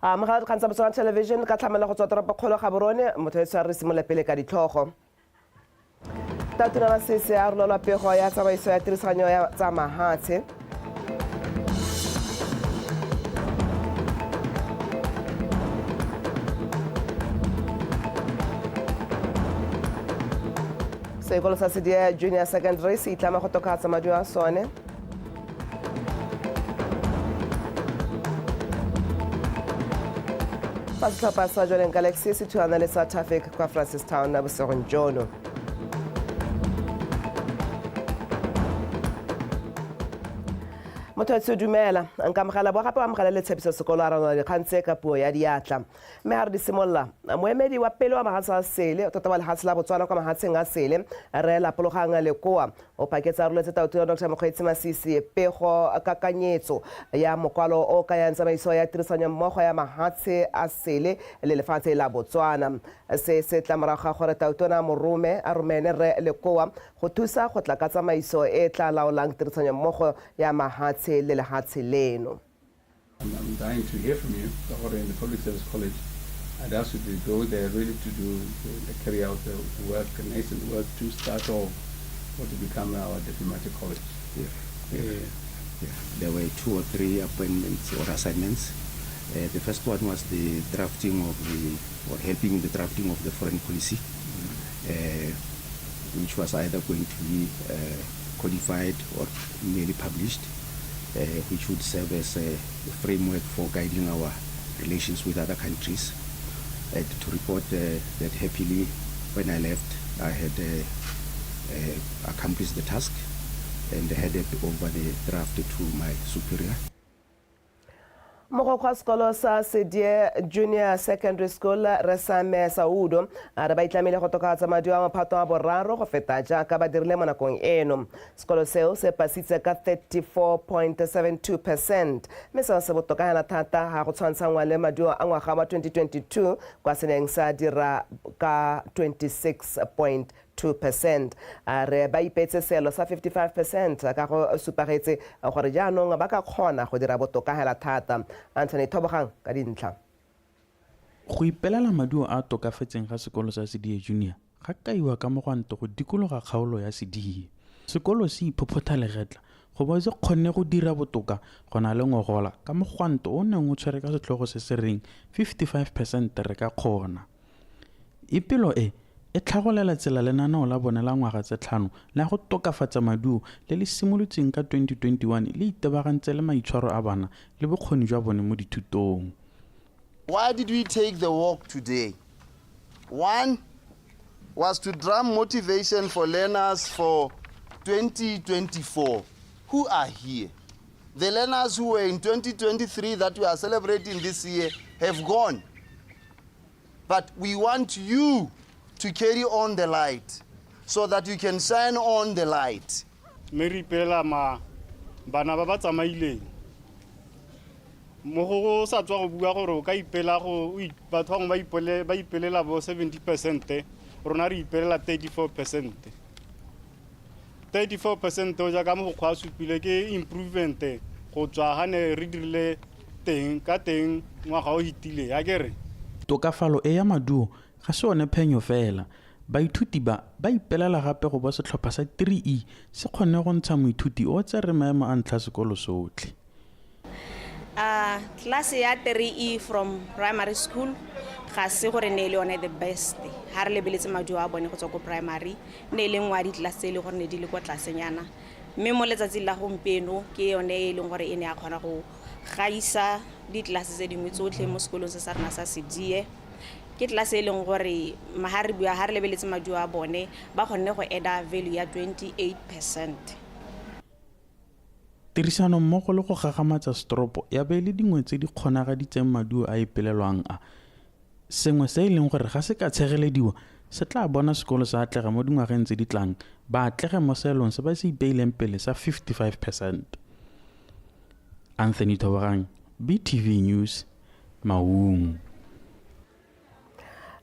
Amogela dikgang tsa Botswana Television ka tlhamela go tswa toropokgolo Gaborone. Motho e tshware re simolola pele ka ditlhogo. Tatuna Masese a rolelwa pego ya tsamaiso ya tirisanyo ya tsa mahatshe. Sekolo sa Sedie Junior Secondary se itlama go tokafatsa maduo a sone. Fa setlhopha sa Jwaneng Galaxy se thulana le sa Traffic kwa Francistown bosigong jono. Motho a dumela nka amogela bo gape o amogela le tshepiso sekolo a ranola dikgang tse ka puo ya diatla. Mme ga re di simolola, moemedi wa pele wa mahatshe a sele, tota wa lehatshe la Botswana kwa mahatsheng a sele, Rre Lapologang Lekoa, o phaketse a roletse Tautona Dr Mokgweetsi Masisi pego kakanyetso ya mokwalo o kayang tsamaiso ya tirisanyommogo ya mahatshe a sele le lefatshe la Botswana. Se se tla morago ga gore Tautona morome a romele Rre Lekoa go thusa go tla ka tsamaiso e tla laolang tirisanyommogo ya mahatshe le lehatshe leno. I'm dying to hear from you, ka gore in the Public Service College, I'd ask you to go there really to do, to carry out the work, nascent work to start off or to become our diplomatic college. Yeah. There were 2 or 3 appointments or assignments. The first one was the drafting of the, or helping in the drafting of the foreign policy, which was either going to be codified or merely published, which would serve as a framework for guiding our relations with other countries. And to report that happily, when I left, I had accomplished the task and handed over the draft to my superior. Mogokgo wa sekolo sa Sedie Junior Secondary School Resame Saudo a re ba itlamile go tokafatsa maduo a mophato wa boraro go feta jaaka ba dirile mo nakong eno. Sekolo seo se pasitse ka 34.72%, mme seo se botoka hela thata ga go tshwantshangwa le maduo a ngwaga wa 2022 kwa se neng sa dira ka 26.2%. A re ba ipeetse seelo sa 55% ka go supagetse gore jaanong ba ka kgona go dira botoka hela thata. Anthony Thobogang ka dintlha. Go ipelela maduo a a tokafetseng ga sekolo sa Sedie Junior ga kaiwa ka mogwanto go dikologa kgaolo ya Sedie. Sekolo se iphophotha legetla go bo se kgonne go dira botoka go na le ngogola ka mogwanto o neng o tshwere ka setlhogo se se reng 55 percent re ka kgona. Ipelo e, e tlhagolela tsela lenaneo la bone la ngwaga tse tlhano la go tokafatsa maduo le le simolotseng ka 2021 le itebagantse le maitshwaro a bana le bokgoni jwa bone mo dithutong. Why did we take the walk today? One was to drum motivation for learners for 2024 who are here. The learners who were in 2023 that we are celebrating this year have gone. But we want you to carry on the light so that you can shine on the light. Mme re ipelela ma bana ba ba tsamaileng. Mo go sa tswa go bua gore o ka ipela go batho bangwe ba ipelela bo 70%, rona re ipelela 34%. 34% o jaaka mogokgo a supile ke improvement go tswa ga ne re dirile teng ka teng ngwaga o hitileng, a ke re. Tokafalo e ya maduo ga se one phenyo fela. Baithuti ba ba ipelela gape go bo setlhopha sa 3E se kgonne go ntsha moithuti o tsere maemo a ntlha sekolo sotlhe. Class ya 3E from primary school ga se gore ne e le yone the best ha re lebeletse maduo a bone go tswa ko primary, ne e le nngwe ya di-class tse e leng gore ne di le kwa tlasenyana, mme mo letsatsing la gompieno ke yone e leng gore e ne ya kgona go gaisa di-class tse dingwe tsotlhe mo sekolong se sa rona sa Sedie. Ke class e leng gore ha re bua, ha re lebeletse maduo a bone, ba kgonne go add-a value ya 28%. Tirisano mmogo le go gagamatsa setoropo ya be e le dingwe tse di kgonagaditseng maduo a ipelelwang a. Sengwe se e leng gore ga se ka tshegelediwa se tla bona sekolo se atlega mo dingwageng tse di tlang, ba atlege mo seelong se ba se ipeileng pele sa 55%. Anthony Thobogang, BTV News, Maung.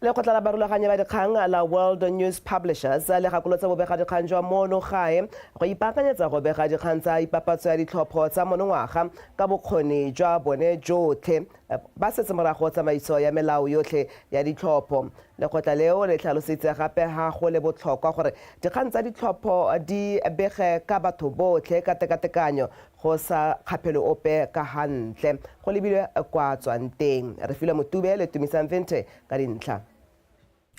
Lekgotla la barulaganyi ba dikgang la World News Publishers le gakolotse bobegadikgang jwa mono gae go ipaakanyetsa go bega dikgang tsa ipapatso ya ditlhopho tsa monongwaga ka bokgoni jwa bone jotlhe, ba setse morago tsamaiso ya melao yotlhe ya ditlhopho. Lekgotla leo le tlhalositse gape ha go le botlhokwa gore dikgang tsa ditlhopho di bege ka batho botlhe ka tekatekanyo, go sa kgaphele ope ka ha ntle go lebilwe kwa tswang teng. Re filwe Motube le Tumisang Vente ka dintlha.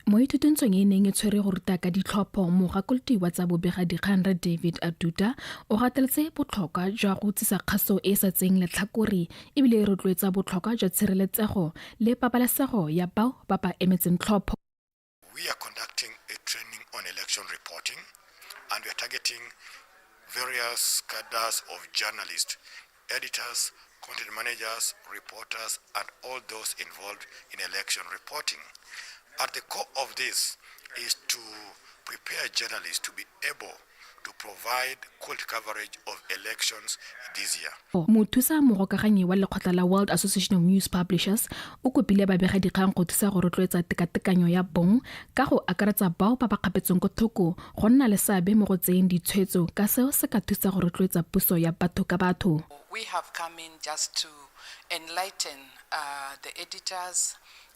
Mo ithutuntshong e e neng e tshwere go ruta ka ditlhopho, mogakolodi wa tsa bobegadikgang Rre David Aduda o gateletse botlhokwa jwa go tsisa kgaso e e sa tseyeng letlhakore ebile e rotloetsa botlhokwa jwa tshireletsego le pabalesego ya bao ba ba emetseng tlhopho. We are conducting a training on election reporting and we are targeting various cadres of journalists, editors, content managers, reporters, and all those involved in election reporting. At the core of this is to prepare journalists to be able to provide quality coverage of elections this year. Mothusa mogokaganyi wa lekgotla la World Association of News Publishers o kopile babegadikgang go thusa go rotloetsa tekatekanyo ya bong ka go akaretsa bao ba ba kgapetsweng ko thoko go nna le seabe mo go tseyeng ditshwetso, ka seo se ka thusa go rotloetsa puso ya batho ka batho. We have come in just to enlighten the editors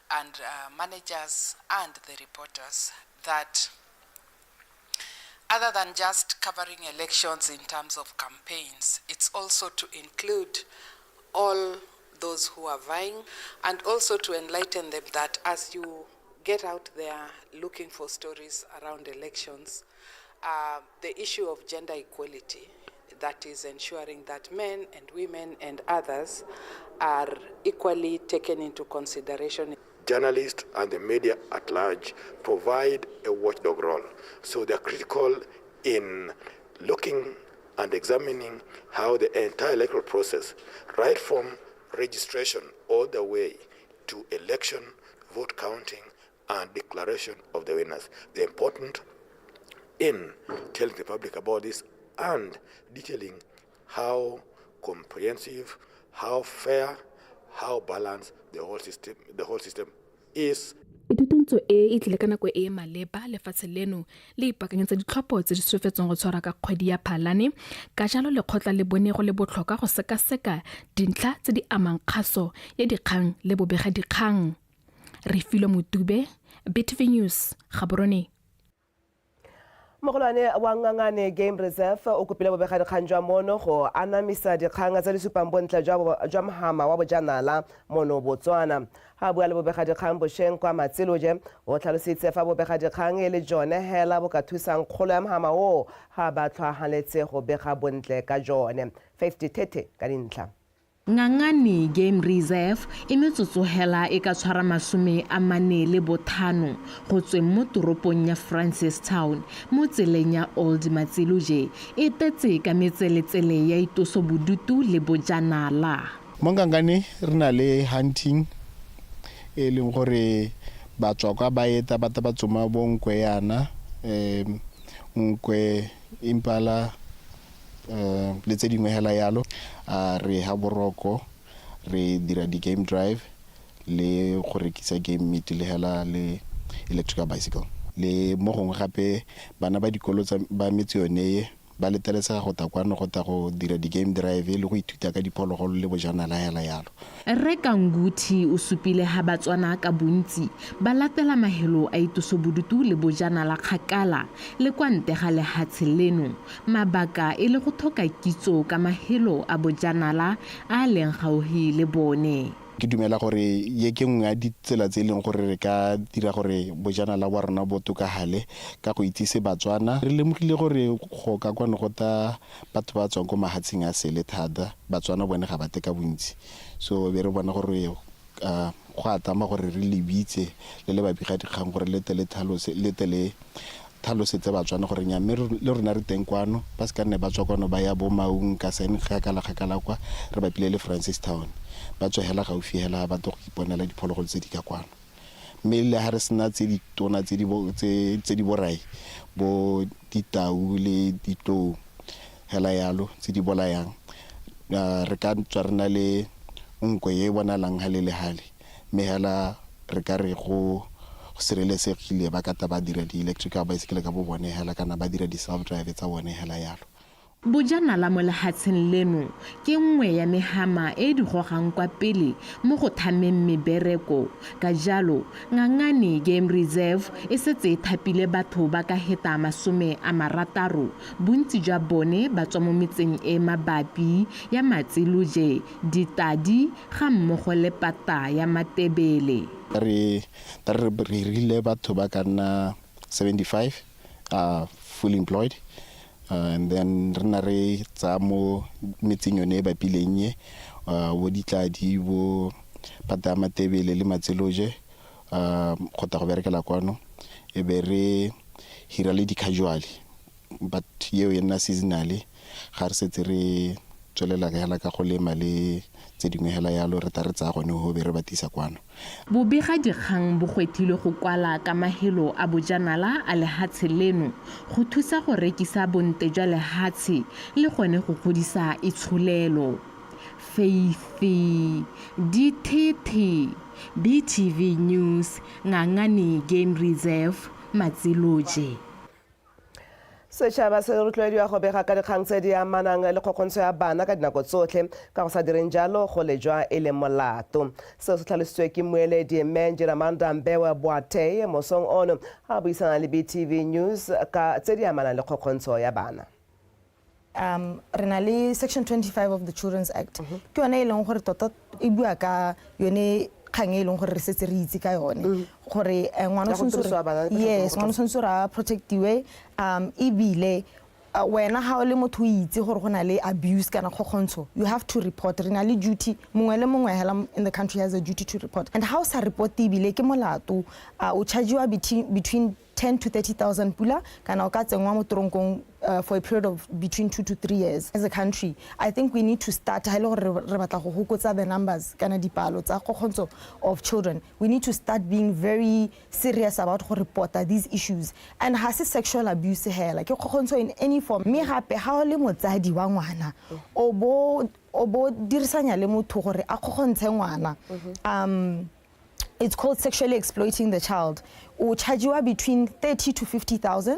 and managers and the reporters that other than just covering elections in terms of campaigns, it's also to include all those who are vying and also to enlighten them that as you get out there looking for stories around elections, the issue of gender equality, that is ensuring that men and women and others are equally taken into consideration. Journalists and the media at large provide a watchdog role. So they're critical in looking and examining how the entire electoral process, right from registration all the way to election, vote counting, and declaration of the winners. They're important in telling the public about this and detailing how comprehensive, how fair, how balanced the whole system is. Ithutuntsho e e tlile ka nako e e maleba lefatshe leno le ipaakanyetsa ditlhopho tse di solofetsweng go tshwarwa ka kgwedi ya Phalane. Ka jalo lekgotla le bone go le botlhokwa go sekaseka dintlha tse di amang kgaso ya dikgang le bobegadikgang. Refilwe Motube, BTV News, Gaborone. Mogolwane wa Ngangane Game Reserve o kopile bobegadikgang jwa mono go anamisa dikgang tse di supang bontle jwa mohama wa bojanala mono Botswana. Ga a bua le bobegadikgang bošweng kwa Matsiloje, o tlhalositse fa bobegadikgang e le jone hela bo ka thusang kgolo ya mohama oo ga ba tlhwagaletse go bega bontle ka jone. 50 Thete ka dintlha. Ngangane Game Reserve e metsotso hela e ka tshwara 45 go tsweng mo toropong ya Francistown mo tseleng ya Old Matsiloje, e tetse ka metseletsele ya itosobodutu le bojanala. Mo Ngangane re na le hunting, e leng gore batswa kwa ba eta ba ta ba tsoma bo nkwe yana, nkwe, impala, le tse dingwe hela yalo. A re ha boroko re dira di-game drive le go rekisa game meat le hela le electrical bicycle. Le mo gongwe gape bana ba dikolo tsa ba metse yone e ba letelesega go ta kwano go ta go dira di-game drive le go ithuta ka diphologolo le bojanala hela yalo. Rre Kanguthi o supile ha Batswana ka bontsi ba latela mahelo a itosobodutu le bojanala kgakala le kwa ntle ga lehatshe leno, mabaka e le go tlhoka kitso ka mahelo a bojanala a a leng gaufi le bone. Ke dumela gore ye ke nngwe ya ditsela tse e leng gore re ka dira gore bojanala wa rona bo tokagale ka go itsise Batswana. Re lemogile gore go ka kwano go ta batho ba tswang ko mahatsheng a sele thata, Batswana bone ga ba te ka bontsi. So be re bona gore go a tama gore re lebitse le le babegadikgang gore le tle le tlhalosetse Batswana gore nya mme le rona re teng kwano, ba se ka nne ba tswa kwano ba ya bo Maung ka sene kgakala kgakala kwa re bapile le Francistown, ba tswa hela gaufi hela ba tlo go iponela diphologolo tse di ka kwano. Mme le ha re sena tse di tona tse di borai bo ditau le ditlou hela yalo tse di bolayang, re ka tswa re na le nkwe e bonalang hale le hale, mme hela re ka re go go sireletsegile ba ka ta ba dira di-electrical bicycle ka bo bone hela kana ba dira di-self drive tsa bone hela yalo. Bojanala mo lehatsheng leno ke nngwe ya mehama e di gogang kwa pele mo go thameng mebereko. Ka jalo, Ngangane Game Reserve e setse e thapile batho ba ka heta 60, bontsi jwa bone ba tswa mo metseng e mabapi ya Matseloje, Ditadi ga mmogo le Pata ya Matebele. Re rile batho ba ka nna 75 fully employed. And then re na re tsa mo metseng yone e bapileng e bo Ditladi, bo Pata Matebele le Matseloje go tla go berekela kwano, e be re hira le di-casual, but yeo e nna seasonally ga re setse re tswelela hela ka go lema le tse dingwe hela yalo, re tla re tsaya gone ho be re batisa kwano. Bobega dikgang bo gwethilwe go kwala ka mahelo a bojanala a lehatshe leno go thusa go rekisa bonte jwa lehatshe le gone go godisa itsholelo. Faith Dithethe, BTV News, Ngangane Game Reserve, Matseloje. Setšhaba se rotloediwa go bega ka dikgang tse di amanang le kgokgontsho ya bana ka dinako tsotlhe, ka go sa direng jalo go lejwa e le molato. Seo se tlhalositswe ke mmueledi Mme Njiramanda Mbewe Boateng mosong ono a buisana le BTV News ka tse di amanang le kgokgontsho ya bana. Re na le section 25 of the Children's Act. Ke yone e leng gore tota e bua ka yone kgang e leng gore re setse re itse ka yone gore ngwana o tshwanetse a protectiwe, ebile wena ha o le motho o itse gore go na le abuse kana kgokgontsho, you have to report. Re na le duty, mongwe le mongwe hela in the country has a duty to report, and ha o sa report ebile ke molato, o chargiwa between 10 to 30,000 pula kana o ka tsenngwa mo tronkong for a period of between 2 to 3 years. As a country, I think we need to start, ha ile gore re batla go hokotsa the numbers kana dipalo tsa kgokgontsho of children, we need to start being very serious about go report these issues. And ha se sexual abuse hela, ke kgokgontsho in any form. Mme gape ha o le motsadi wa ngwana, o bo dirisanya le motho gore a kgokgontshe ngwana, it's called sexually exploiting the child. O chargiwa between 30 to 50,000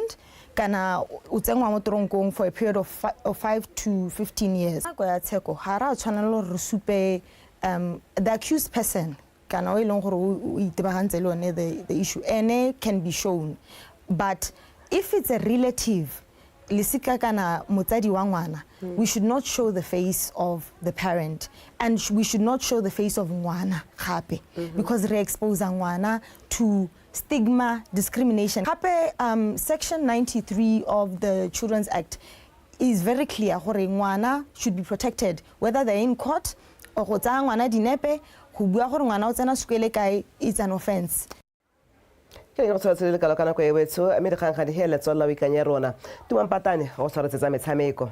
kana o tsenngwa mo tronkong for a period of 5 to 15 years. Nako ya tsheko ga ra tshwanela gore re supe the accused person kana o e leng gore o itebagantse le yone the issue, ene can be shown. But if it's a relative, lesika kana motsadi wa ngwana, we should not show the face of the parent, and we should not show the face of ngwana gape, because re expose ngwana to stigma, discrimination. Gape section 93 of the Children's Act is very clear gore ngwana should be protected whether they're in court or go tsaya ngwana dinepe, go bua gore ngwana o tsena sekolo kae, it's an offense. Ke go tshwara le kalo ka nako e wetso, mme dikgang ga di hele tswella o ikanye rona. Tumang Patane go tshwaretsetsa metshameko.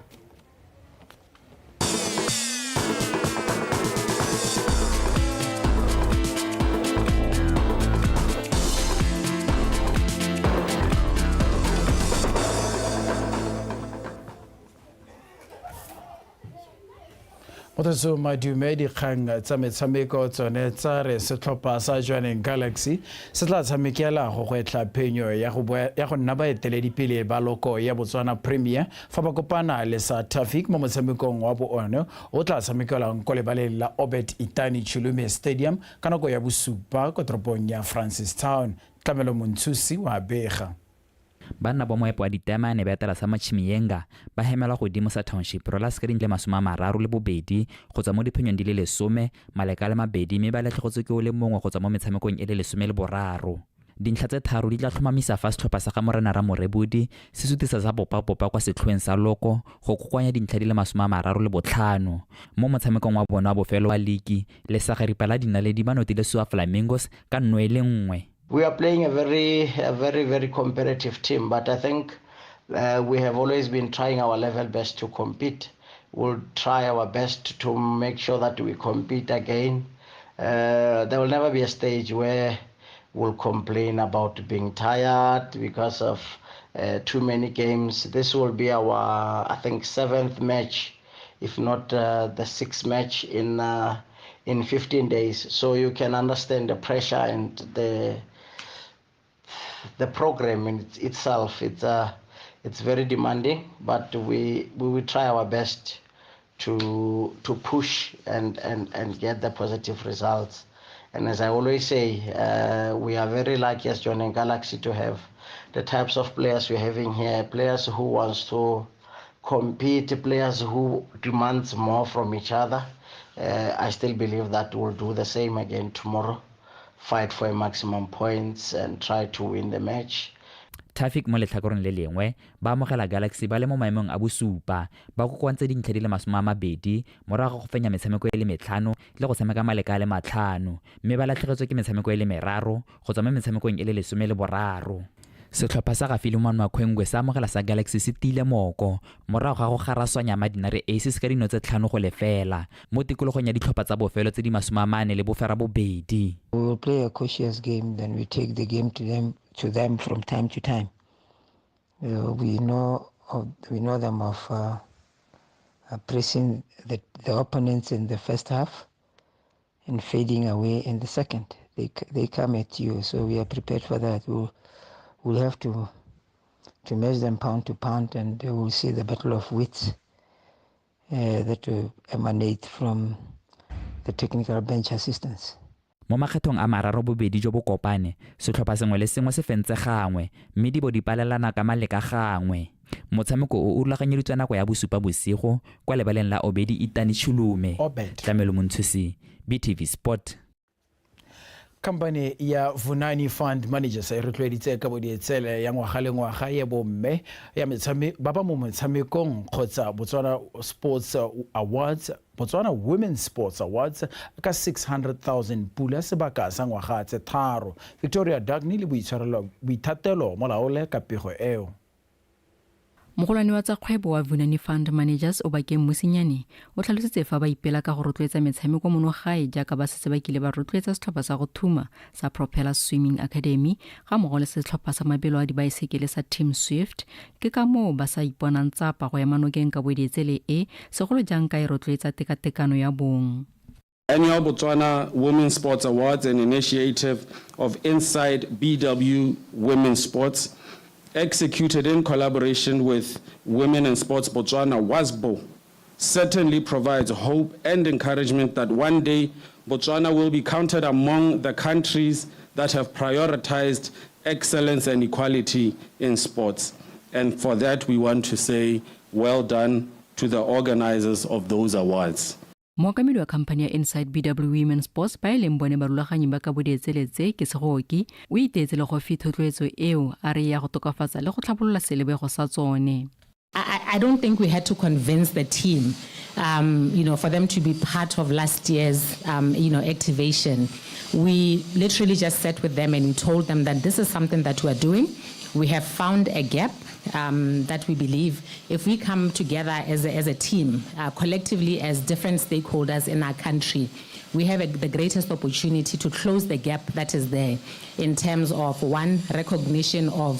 Motho madume dikgang tsa metshameko tsone tsa re setlhopha sa Jwaneng Galaxy se tla tshamekela go gwetla phenyo ya go nna baeteledipele ba loko ya Botswana Premier fa ba kopana le sa Traffic mo motshamekong wa boone o tla tshamekelwang ko lebaleng la Obed Itani Chilume Stadium ka nako ya bosupa ko toropong ya Francistown. Tlamelo Montshusi wa bega. Banna ba moepo wa ditemane ba etela sa Machimienga ba hemelwa godimo sa Township Rollers ka dintle 32 go tswa mo diphenyong di le 10 maleka le 2 mme ba latlhegetswe ke o le mongwe go tswa mo metshamekong e le 13. Dintlha tse 3 di tla tlhomamisa fa setlhopha sa ga Morena Ramorebodi se sutisa sa bopapopa kwa setlhoeng sa loko go kokoanya dintlha di le 35. Mo motshamekong wa bona wa bofelo wa liki le Sagaripa la dinaledi ba notile Sua Flamingos ka 1-1. We are playing a very, very competitive team, but I think we have always been trying our level best to compete. We'll try our best to make sure that we compete again. There will never be a stage where we'll complain about being tired because of too many games. This will be our, I think, 7th match, if not the 6th match in 15 days. So you can understand the pressure and the the program in itself, it's it's very demanding, but we we will try our best to to push and and and get the positive results. And as I always say, we are very lucky as Jwaneng Galaxy to have the types of players we're having here, players who wants to compete, players who demands more from each other. I still believe that we'll do the same again tomorrow, fight for a maximum points and try to win the match. Tafic mo letlhakoreng le lengwe ba amogela Galaxy ba le mo maemong a bosupa ba kokoantse dintlha di le 20 morago ga go fenya metshameko e le metlhano le go tshameka maleka a le matlhano mme ba latlhegetswe ke metshameko e le meraro go tswa mo metshamekong e le 13. Setlhopha sa ga Philemon Makhwengwe sa amogela sa Galaxy se tiile moko morago ga go garaswanya Madinare Aces ka dino tse 5-0 mo tikologong ya ditlhopha tsa bofelo tse di 48. We will play a cautious game, then we take the game to them to them from time to time. We know of, we know them of pressing the, the opponents in the first half and fading away in the second. They they come at you, so we are prepared for that. We'll we'll have to to measure them pound to pound, and we'll see the battle of wits that will emanate from the technical bench assistance. Mo makgethong a mararo bobedi jo bo kopane, setlhopha sengwe le sengwe se fentse gangwe mme di bo di palelana ka maleka gangwe. Motshameko o o rulaganyeditswe nako ya bosupa bosigo kwa lebaleng la Obedi Itani Chulume. Tlamelo Montshusi, BTV Sport. Khamphane ya Vunani Fund Managers e rotloeditse ka bodietsele ya ngwaga le ngwaga ya bomme ya ba ba mo metshamekong kgotsa Botswana Sports Awards Botswana Women's Sports Awards ka 600,000 pula sebaka sa ngwaga tse tharo. Victoria Dagny le boitshwarelo boithatelo molaole ka pego eo. Mogolwane wa tsa kgwebo wa Vunani Fund Managers Obakeng Mosinyane o tlhalositse fa ba ipela ka go rotloetsa metshameko mono gae jaaka ba setse ba kile ba rotloetsa setlhopha sa go thuma sa Propeller Swimming Academy ga mmogo le setlhopha sa mabelo a dibaesekele sa Team Swift. Ke ka moo ba sa iponang tsapa go ema nokeng ka bodietsele e, segolo jang ka e rotloetsa tekatekano ya bong. Annual Botswana Women's Sports Awards, an initiative of Inside BW Women's Sports, executed in collaboration with Women in Sports Botswana, WASBO, certainly provides hope and encouragement that one day Botswana will be counted among the countries that have prioritized excellence and equality in sports. And for that, we want to say well done to the organizers of those awards. Mookamedi wa khamphani ya Inside BW Women Sports ba e leng bone barulaganyi ba kabo dietsele tse ke Segooki o iteetse legofi thotloetso eo a re e ya go tokafatsa le go tlhabolola selebego sa tsone. I, I don't think we had to convince the team, for them to be part of last year's, activation. We literally just sat with them and we told them that this is something that we are doing. We have found a gap that we believe if we come together as a, as a team, collectively as different stakeholders in our country, we have a, the greatest opportunity to close the gap that is there in terms of one, recognition of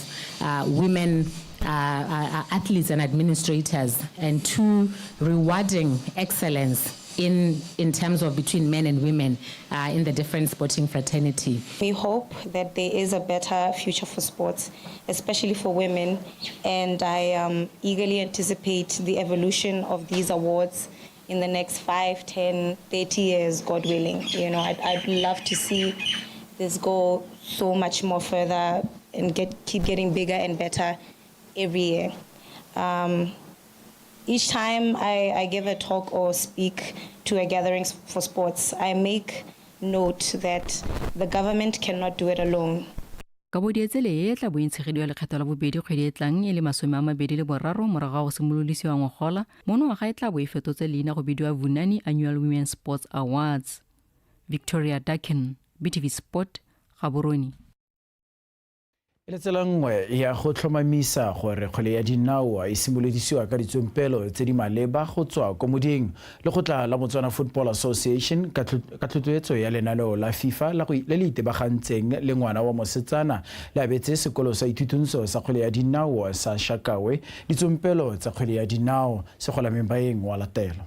women athletes and administrators, and two, rewarding excellence in, in terms of between men and women in the different sporting fraternity. We hope that there is a better future for sports, especially for women, and I eagerly anticipate the evolution of these awards in the next 5, 10, 30 years, God willing. I'd love to see this go so much more further and keep getting bigger and better every year. Each time I give a talk or speak to a gathering for sports, I make note that the government cannot do it alone. Kabo dietsele e tla bo e ntshegediwa lekgetho la bobedi kgwedi e tlang e le 23 morago ga go simolodisiwa ngogola monongwaga e tla bo e fetotse leina go bidiwa Vunani Annual Women's Sports Awards. Victoria Dakin, BTV Sport, Gaborone. E le tsela nngwe ya go tlhomamisa gore kgwele ya dinao e simolodisiwa ka ditsompelo tse di maleba go tswa ko moding. Lekgotla la Botswana Football Association ka tlotloetso ya lenaneo la FIFA le le itebagantseng le ngwana wa mosetsana le abetse sekolo sa ithutuntsho sa kgwele ya dinao sa Shakawe ditsompelo tsa kgwele ya dinao. Segolameng Baeng wa latela.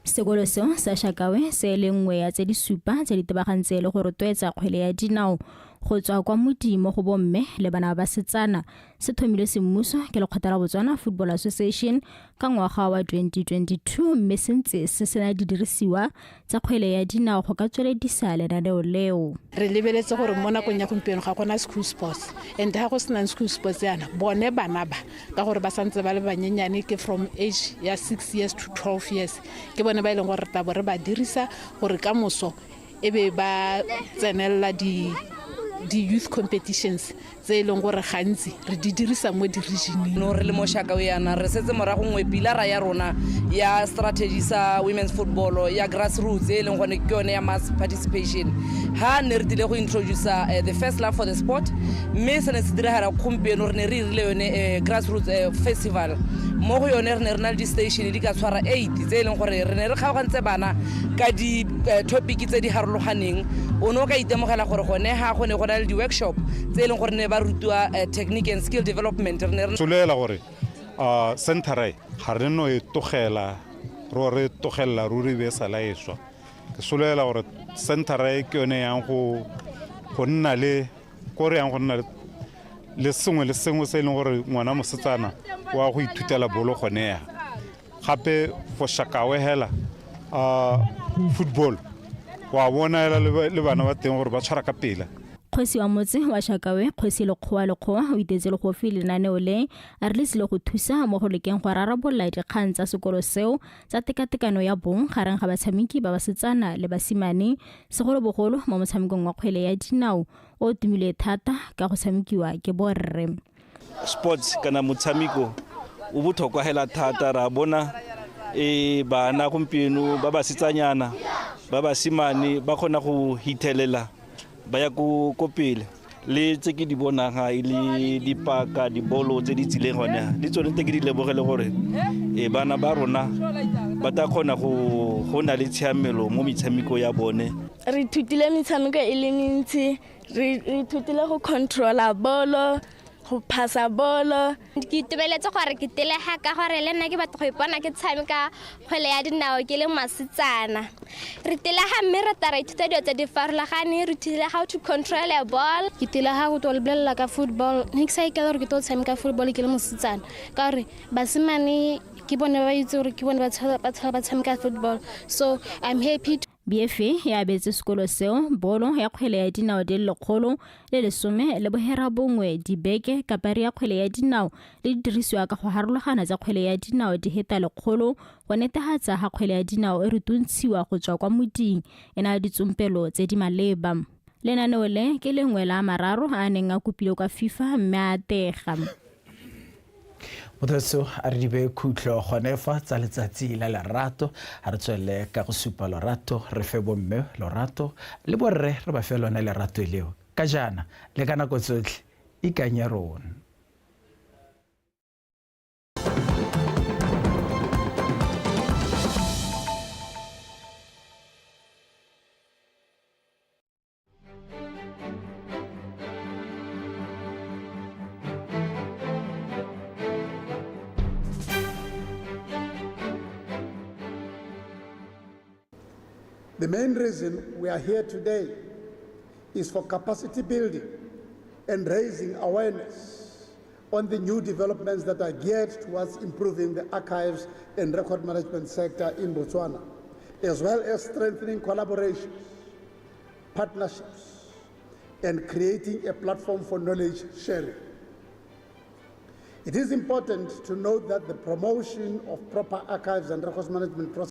Sekolo seo sa Shakawe se e le nngwe ya tse di supa tse di tebagantse le go rotloetsa kgwele ya dinao Go tswa kwa modimo go bomme le bana ba basetsana se thomile semmuso ke lekgotla la Botswana Football Association ka ngwaga wa 2022 mme se ntse se sena didirisiwa tsa kgwele ya dinao go ka tsweledisa lenaneo leo. Re lebeletse gore mo nakong ya gompieno ga gona school sports, and ga go senang school sports yana bone bana ba ka gore ba santse ba le banyenyane ke from age ya 6 years to 12 years ke bone ba e leng gore re tla bo re ba dirisa gore ka moso e be ba tsenelela di youth competitions tse e leng gore gantsi re di dirisa mo di-regioneng. No re le mo Shakawe yana re setse morago nngwe pilara ya rona ya strategy sa women's football ya grassroots e leng gone ke yone ya mass participation. Ha ne re tlile go introduce the first love for the sport, mme se ne se diragala gompieno re ne re irile yone grassroots festival. Mo go yone re ne re na le di-station di ka tshwara 8 tse e leng gore re ne re kgaogantse bana ka di-topic tse di harologaneng. O ne o ka itemogela gore gone ha go ne go na le di-workshop tse e leng gore ne ba rutiwa technique and skill development. Re ne re tsholela gore centre ga re no e togela re togella ruri be sa laeswa. Ke solela gore centre ke yone yang go nna le ko re yang go nna le sengwe le sengwe se e leng gore ngwana mosetsana wa go ithutela bolo gone ya. Gape for Shakawe hela football wa bona hela le bana ba teng gore ba tshwara ka pela. Kgosi wa motse wa Shakawe, Kgosi Lekgowa Lekgowa, o itetse legofi lenaneo le a re le tsile go thusa mo go lekeng go rarabolola dikgang tsa sekolo seo tsa tekatekano ya bong gareng ga batshameki ba basetsana le basimane, segolobogolo mo motshamekong wa kgwele ya dinao o tumile thata ka go tshamekiwa ke borre. Sports kana motshameko o botlhokwa hela thata, ra bona bana gompieno ba basetsanyana ba basimane ba kgona go hithelela ba ya ko pele. Le tse ke di bonang ga e le dipaka dibolo tse di tsileng gone le tsone tse ke di lebogele gore bana ba rona ba tla kgona go na le tshiamelo mo metshameko ya bone. Re ithutile metshameko e le mentsi, re ithutile go controla bolo, go phasa bolo. Ke itumeletse gore ke telega ka gore le nna ke batla go ipona ke tshameka kgwele ya dinao ke le masetsana. Re telega mme re tla ra ithuta dilo tse di farologaneng, re ithutile how to control a ball. Ke telega go tlo lebelela ka football, ne ke sa ikela gore ke tlo tshameka football ke le mosetsana ka gore basimane ke bone ba itse gore ke bone ba tshameka football, so I'm happy. BFA ya abetse sekolo seo bolo ya kgwele ya dinao di le 119 dibeke kapari ya kgwele ya dinao le didirisiwa ka go harologana tsa kgwele ya dinao di heta 100 go netefatsa ga kgwele ya dinao e rutuntshiwa go tswa kwa moding e na le ditsompelo tse di maleba. Lenaneo le ke lengwe la mararo a neng a kopile kwa FIFA mme a atega. Motho a re dibe khutlo gone fa tsa letsatsi la lerato, a re tswele ka go supa lorato, re fe bomme lorato le borre re ba fe lone lerato leo ka jaana le ka nako tsotlhe ikanye rona. The main reason we are here today is for capacity building and raising awareness on the new developments that are geared towards improving the archives and record management sector in Botswana, as well as strengthening collaborations, partnerships, and creating a platform for knowledge sharing. It is important to note that the promotion of proper archives and records management processes